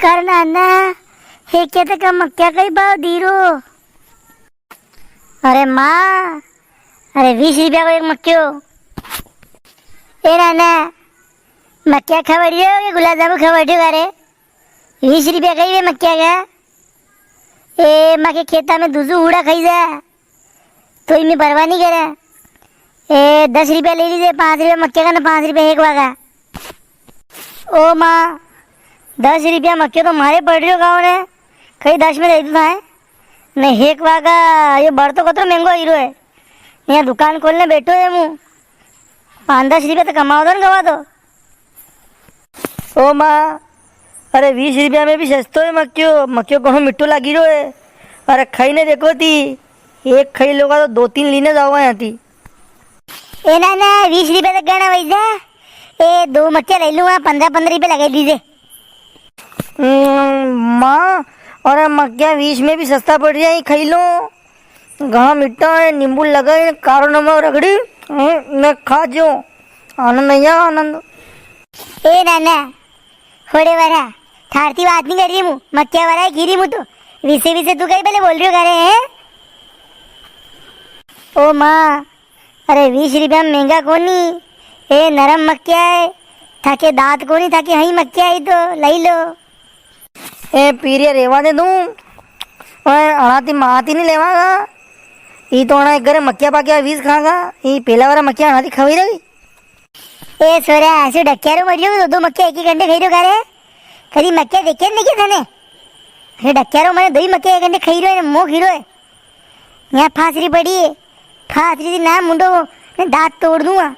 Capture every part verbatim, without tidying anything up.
अरे नाना, हे क्या तक मक्या कई भाव दीरो? अरे माँ, अरे वीस रुपया को एक मक्यो। ए नाना, मक्या खवड़ियो के गुलाब जामुन खवड़ियो? अरे वीस रुपया कई वे मक्या का? ए, माँ के खेता में दूजू उड़ा खाई जा, तो इमे परवाह नी करे। ए, दस रुपया ले लीजे, पाँच रुपया मक्या का ना, पाँच रुपया हेकवा का। ओ माँ, दस रुपया मक्यो तो मारे पड़ रियो गाँव ने, कई दस में दे दूँ थाए ने हेकवा का। यो बड़ तो कतरो महंगो हीरो है, यहाँ दुकान खोलने बैठो है मु, पाँच दस रुपया तो कमाओ दो ना, गवा दो। ओ माँ, अरे वीस रुपया में भी सस्तो है मक्यो, मक्यो घणो मिठो लागी रो है। अरे खाई ने देखो ती, एक खाई लोगा तो दो तीन लीने जाओगा यहाँ ती। ए ना ना, वीस रुपया तो घणा वही जा। ए, दो मक्या ले लूँ, पन्द्रह पन्द्रह रुपया लगा दीजे। हम्म, माँ, अरे मक्या वीस में भी सस्ता पड़ रिया है, खाई लो। घणा मीठा है, नींबू लगाई, कारो नमक रगड़ी, हम्म, ने खा जो, आनंद या आनंद। ए नाना, होड़े वाला, थारती बात नी कर री मु, मक्या वाला है, गिरी मु तो। विसे विसे तू कई पहले बोल रियो करे है? ओ माँ, अरे वीस रुपया में महंगा कोनी, ए नरम मक्या है, थाके दांत कोनी, थाके हई मक्या है तो लई लो। ए पीरिया रेवा दे तू। ओए, अणाती माती नी लेवागा। ई तो अणा एक घरे मक्या पाक्या वीस खागा। ई पेला वाला मक्या अणाती खवाई रही। ए सोरा, ऐसे डक्यारो मरियो, दो दो मक्या एक ही घंटे खाई रहो करे। कदी मक्या देखे नी देखे थाने? अरे डक्यारो, मैंने दो ही मक्या एक घंटे खाई रहो है, मो खीरो है। यहाँ फांसरी पड़ी है, फांसरी थी ना मुंडो ने दांत तोड़ दूंगा।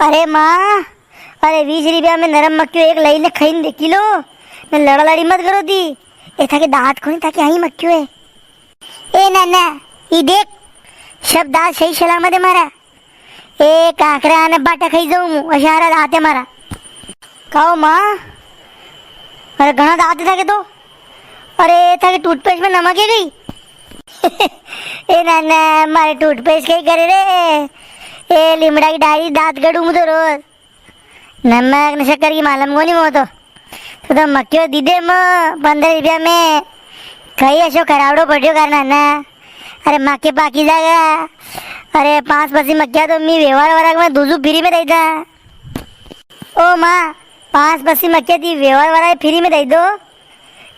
अरे माँ, अरे वीस रुपया में नरम मक्यो एक लई ने खाई ने देखी लो, ने लड़ा लड़ी मत करो दी। ए थाके दांत कोनी, थाके आई मक्यो है। ए ना ना, ई देख, सब दांत सही सलामत है मारा। ए काकरा ने बाटा खाई जाऊं मु, अशारा दांत है मारा। काओ माँ, अरे घणा दांत था के तो। अरे थाके टूथपेस्ट में नमक है गई। ए ना ना, मारे टूथपेस्ट कई करे रे। ए लीमड़ा की डारी दांत गड़ू मु तो रोज। नमक ने शक्कर की मालूम कोनी मो तो। तो, तो मक्यो दीदे मो पन्द्रह रुपया में। कई ऐसो खराबड़ो पड़ियो करना ना। अरे माके पाकी जागा। अरे पांच पसी मक्या तो मी व्यवहार वराग में दूजू फ्री में दई दा। ओ माँ, पांच पसी मक्या दी व्यवहार वराग फ्री में दई दो।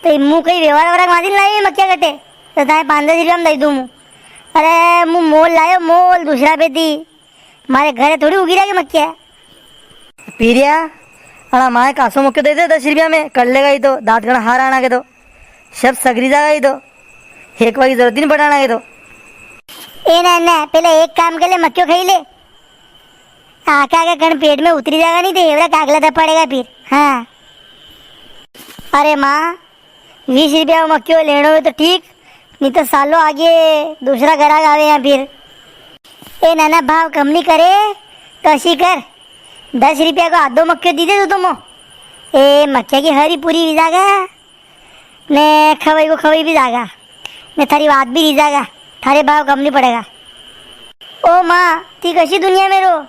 तो मु कई व्यवहार वराग माजी लाई मक्या कटे। तो ताए पांच दस रुपया में दई दूँ मु। अरे मु मोल लायो मोल दूसरा पे दी। मारे घरे थोड़ी उगी रहा के मक्या। पीरिया, अणा माए कासो मक्यो दे दे दस रुपया में, कर लेगा ही तो, दांत घणा हार आना के तो, सब सगरी जागा ही तो, हेकवा की जरूरत ही नी पड़ाना के तो। ए ना ना, पहले एक काम कर ले, मक्यो खाई ले। आके आके कण पेट में उतरी जागा नी तो हेवड़ा कागला था पड़ेगा फिर। हाँ। अरे माँ, वीस रुपया को मक्यो लेणो हो तो ठीक, नी तो सालो आगे दूसरा ग्राहक आवे यहाँ फिर। ए नाना, भाव कम नी करे तो असी कर, दस रुपया को आधो मक्यो दी दे तू तो मो। ए मक्या की हरी पूरी भी जागा, ने खवाई को खवाई भी जागा, ने थारी बात भी री जागा, थारे भाव कम नी पड़ेगा। ओ माँ, ती कसी दुनिया में रो,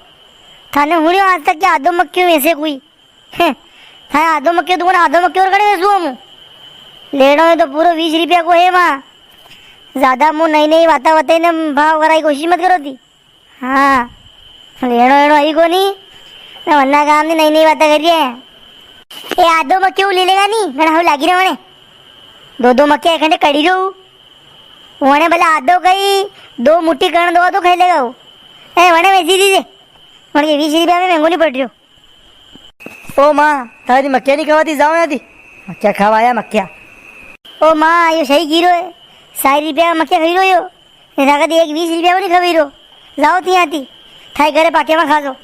थाने हुणियो आज तक के आधो मक्यो वेसे कोई? हैं, थाए आधो मक्यो दूं, आधो मक्यो और कड़े वेसू हूँ? लेणो है तो पूरो वीस रुपया को है माँ। ज्यादा मुँह नई नई बाता बताई ने भाव कराई कोशिश मत करो थी। हाँ, लेणो एणो आई कोनी, ना वन्ना काम नी नई नई बाता करी है। ए आधो मक्यो ले लेगा नी, घणा हव लागी रहा वणे। दो दो मक्या एक घंटे कड़ी रो। वणे भला आधो कई, दो मुट्ठी कण दो तो खाई लेगा वो। ए वणे वेसी दीजे, वणे के वीस रुपया में महंगो नी पड़ रियो। ओ माँ, थारी मक्या नी खवाती, जाओ यहाँ थी। मक्या खावा आया, मक्या। ओ माँ, यो सही कीरो है। साठ रुपया का मक्या खाई रो यो। ने थाका ती एक वीस रुपया को नी खवाई रो। जाओ थी यहाँ थी। थाई घरे पाके में खा जाओ।